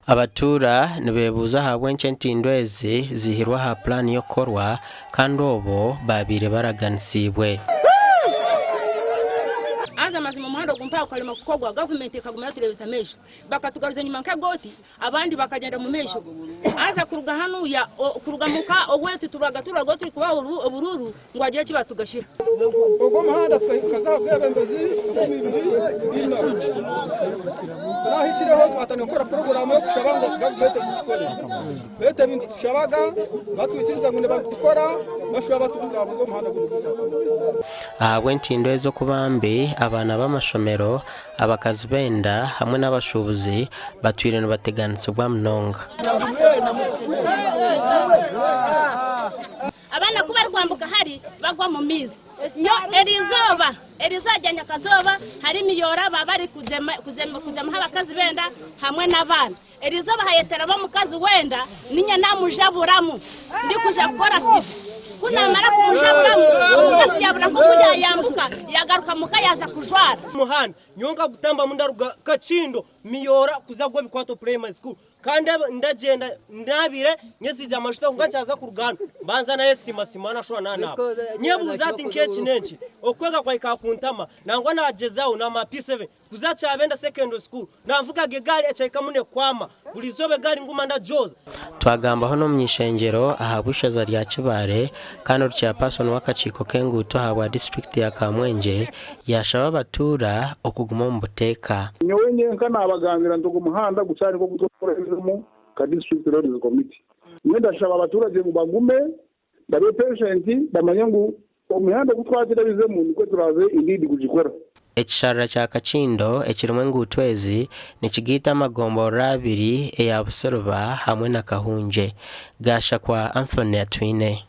Abatuura nibeebuuza ahabw'enki entindo ezi ziihirwe aha pulaani y'okukorwa kandi obwo baabaire baraganisiibwe. Haza amazima omuhanda ogu mpaha gukarema kukorwa gavumenti ekaguma yaturebesa amaisho bakatugaruza enyima nk'egooti abandi bakagyenda omu maisho haza kuruga hanuya kuruga muka owaitu turaga turaga ou turikubaha oburuuru ngu agire eki batugashira. Ogwo omuhanda tukaza aha bwebembezi 2004. Turahikireho twatandika kukora puroguraamu y'okushaba ngu gavumenti egukikore. Beitu ebintu tushabaga batwikiriza ngu nibabikora bashuba batubuzabuza omuhanda gunu gutakorwa. Ahabw'entindo ezi okuba mbi, abaana b'amashomero, abakazi b'enda hamwe n'abashuubuzi batwire nibateganisibwa munonga. Abaana ku barikwambuka hari bagwa omu maizi. Nyo eriizooba, eriizooba rya nyakazooba hari miyoora baba bari kugyemaho abakazi b'enda hamwe n'abaana. Eriizooba hayeteramu omukazi w'enda ninye namujaburamu ndikwija kukora sida. Ku namara kumujaburamu omukazi yabura nk'oku yayambuka yagaruka muka yaaza kujwara. Omuhanda nyowe nkagutambamu ndaruga Kakindo Miyoora kuza Gwebikwato Primary School Kandi ndagyenda naabire nyesiigye amajuta kwonka nkyaza kuruga hanu mbanza nayesiimasima nashuba nanaaba. Nyebuuza ati nk'eki n'enki? Okwega kwahika kuntama nangwa nagyezaho namara P7 kuza Kyabenda Secondary School nanvugaga egaari ekyahikamu nekwama buri izooba egaari nguma ndagyoza. Twagambaho n'omuny'ishengyero ahabw'eishaza rya Kibaare kandi ori chairperson w'akakiiko k'enguuto ahabwa disiturikiti ya Kamwengye yaashaba abatuura okuguma omu buteeka. Nyowe nyenka naabagambira nti ogu muhanda gukyari nk'ogu turikukoreramu nka District Roads Committee. Nyowe ndashaba abaturage ngu bagume babe patient bamanye ngu omuhanda ogu twakirabizemu nikwo turaaze indeed kugikora. Ekisharara kya Kakindo ekirimu enguuto ezi nikigaita amagomborora abiri eya Busiriba hamwe na Kahungye. Gashakwa Anthony Atwine.